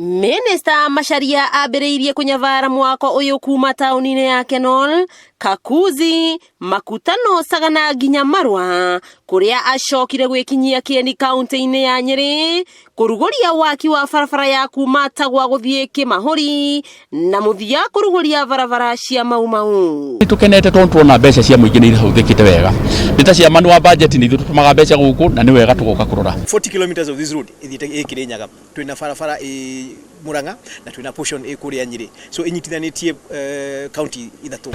Minista Macharia ambĩrĩirie kũnyabara mwako ũyũ kuma taũni-inĩ ya Kenol, Kakuzi, Makutano, Sagana nginya Marua, kũrĩa acokire gwĩkinyia kĩeni kaunti-inĩ ya Nyĩrĩ, kũrugũria waki wa barabara ya kuma Tagwa gũthiĩ Kĩmahũri, na mũthia kũrugũria barabara cia Mau Mau. Nĩ tũkenete tondũ tuona mbeca cia mũingĩ nĩ irahũthĩkĩte wega. Nĩ ta ciamani wa budget nĩ ithuĩ tũtũmaga mbeca gũkũ na nĩ wega tũgoka kũrora. 40 kilometers of this road ithiĩte ĩ Kĩrĩnyaga. Twĩna barabara ĩ Murang'a na twĩna portion ĩ kũrĩa Nyĩrĩ, so ĩnyitithanĩtie county ithatũ.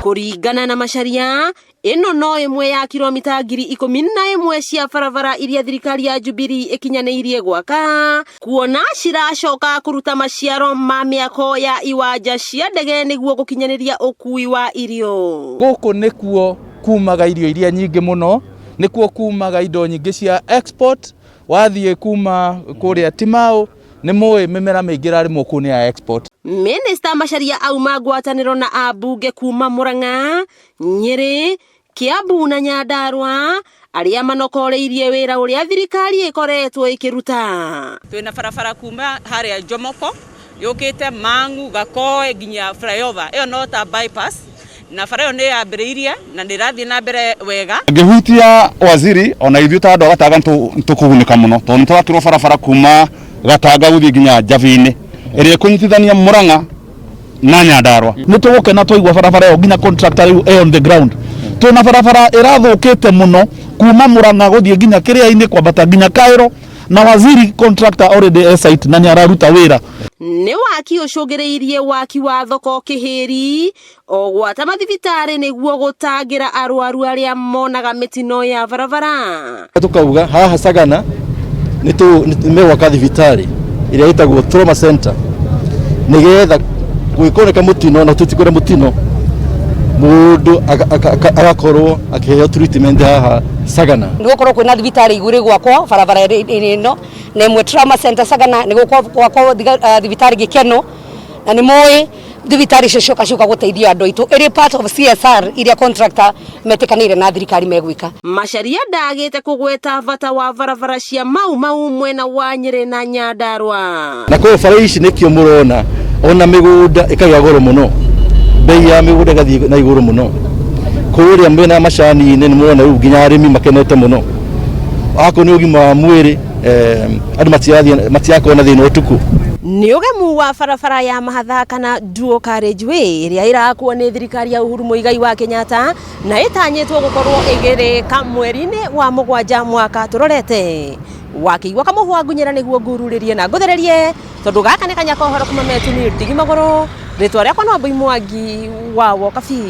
Kũringana na Macharia, ĩno no ĩmwe ya kilomita 11,000 cia barabara iria thirikari ya Jubilee ĩkinyanĩirie gwaka, kuona ciracoka kũruta maciaro ma mĩako ya iwanja cia ndege nĩguo gũkinyanĩria ũkui wa irio. Gũkũ nĩkuo kumaga irio iria nyingĩ mũno, nĩkuo kumaga indo nyingĩ cia export. Wathiĩ kuma kũrĩa Timau, nĩ mũĩ mĩmera mĩingĩ ĩrarĩmwo kũu nĩ ya export. Minista Macharia auma ngwatanĩro na ambunge kuma Murang'a, Nyĩrĩ, Kiambu na Nyandarua arĩa manokoreirie wĩra ũrĩa thirikari ĩkoretwo ĩkĩruta. Twĩna barabara kuma harĩa Jomoko yũkĩte Mang'u, Gakoe nginya flyover ĩyo no ta bypass, na bara ĩyo nĩ yambĩrĩirie na nĩ ĩrathiĩ na mbere wega. Ngĩhutia waziri ona ithuĩ ta andũ a Gatanga nĩtũkũgunĩka mũno tondũ nĩtũrakĩrwo barabara kuma Gatanga gũthiĩ nginya Njabĩ-inĩ ĩrĩa ĩkũnyitithania Murang'a na Nyandarua. Nĩ tũgũkena twaigua barabara ĩyo nginya contractor rĩu e on the ground. Twĩna barabara ĩrathũkĩte mũno kuma Murang'a gũthiĩ nginya Kĩrĩa-inĩ kwambata nginya Kaĩro, na waziri contractor already e site na nĩ araruta wĩra. Nĩ waki ũcũngĩrĩirie waki wa thoko Kĩhĩri o gwata mathibitarĩ nĩguo gũtangĩra arwaru arĩa monaga mĩtino ya barabara. Tukauga haha Sagana nĩ megwaka thibitarĩ ĩrĩa ĩtagwo trauma center nĩgetha gwĩkoneka mũtino na tũtikwenda mũtino mũndũ agakorwo akĩheo treatment haha Sagana. Nĩ gũkorwo kwĩna thibitarĩ igĩrĩ gwakwo barabara ĩno, na ĩmwe trauma center Sagana, nĩ gwakwo thibitarĩ Gĩkeno, na nĩ mũĩ thibitarĩ icio cioka ciũka gũteithia andũ aitũ ĩrĩ part of CSR iria contractor metĩkanĩire na thirikari megwĩka. Macharia ndagĩte kũgweta bata wa barabara cia Mau Mau mwena wa Nyĩrĩ na Nyandarua. Na koguo bara ici nĩkĩo mũrona ona mĩgũnda ĩkagĩa goro mũno, bei ya mĩgũnda ĩgathiĩ na igũrũ mũno. Kũrĩa mwena wa macani-inĩ nĩ mũrona rĩu nginya arĩmi makenete mũno. Akorwo nĩ ũgima wa mwĩrĩ, andũ matirakorwo na thĩna ũtukũ. Nĩ ũgemu wa barabara ya Mahatha kana Dual Carriageway ĩrĩa ĩrakwo nĩ thirikari ya Uhuru Muigai wa Kenyatta na ĩtanyĩtwo gũkorwo ĩgĩrĩka mweri-inĩ wa mũgwanja mwaka tũrorete. Wakĩigua kamũhwa ngunyĩra nĩguo ngururĩrie na ngũthererie tondũ gaka nĩ kanya ka ũhoro kuma Metuni ndigi magũrũ. Rĩtwa rĩakwa no Wambui Mwangi wa Wokabi.